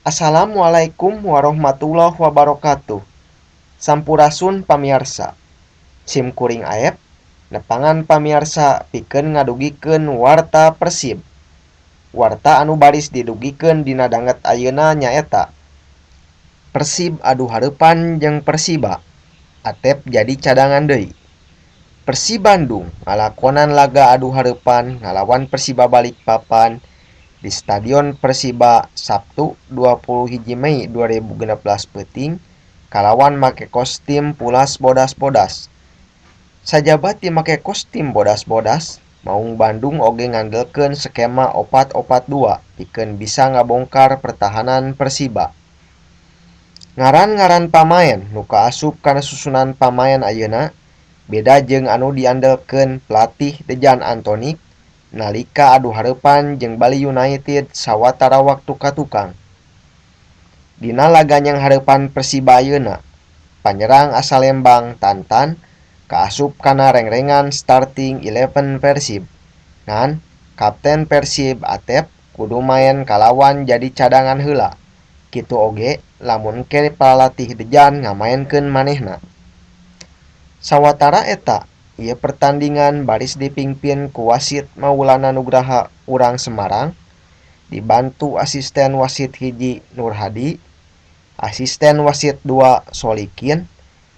Assalamualaikum warahmatullahi wabarakatuh. Sampurasun pamiarsa. Sim kuring Aep nepangan pamiarsa pikeun ngadugikeun Warta Persib. Warta anu baris didugikeun dina danget ayeuna nyaeta Persib adu hareupan jeung Persiba, Atep jadi cadangan deui. Persib Bandung ngalakonan laga adu hareupan ngalawan Persiba Balikpapan di Stadion Persiba Sabtu 21 Mei 2016 peuting kalawan make kostum pulas bodas-bodas. Sajaba ti make kostum bodas-bodas, Maung Bandung oge ngandelkeun skema 4-4-2 pikeun bisa ngabongkar pertahanan Persiba. Ngaran-ngaran pamaen nu kaasup kana susunan pamaen ayeuna beda jeung anu diandelkeun pelatih Dejan Antonic nalika adu hareupan jeung Bali United sawatara waktu ka tukang. Dina laga nyanghareupan Persiba ayeuna, panyerang asal Lembang Tantan kaasup kana rengrengan starting eleven Persib. Ngan, kapten Persib Atep kudu maen kalawan jadi cadangan heula. Kitu oge lamun engke palatih Dejan ngamaenkeun manehna. Sawatara eta, ieu pertandingan baris dipingpin ku wasit Maulana Nugraha urang Semarang, dibantu asisten wasit 1 Nurhadi, asisten wasit 2 Solikin,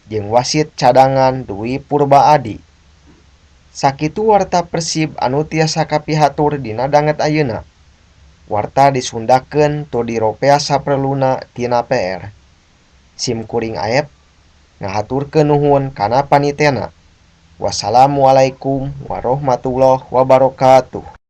jeung wasit cadangan Dwi Purba Adi. Sakitu warta Persib anu tiasa kapihatur dina danget ayeuna. Warta disundakeun tur diropea saperluna tina PR. Sim kuring Aep ngahaturkeun nuhun kana panitena. Wassalamualaikum warahmatullahi wabarakatuh.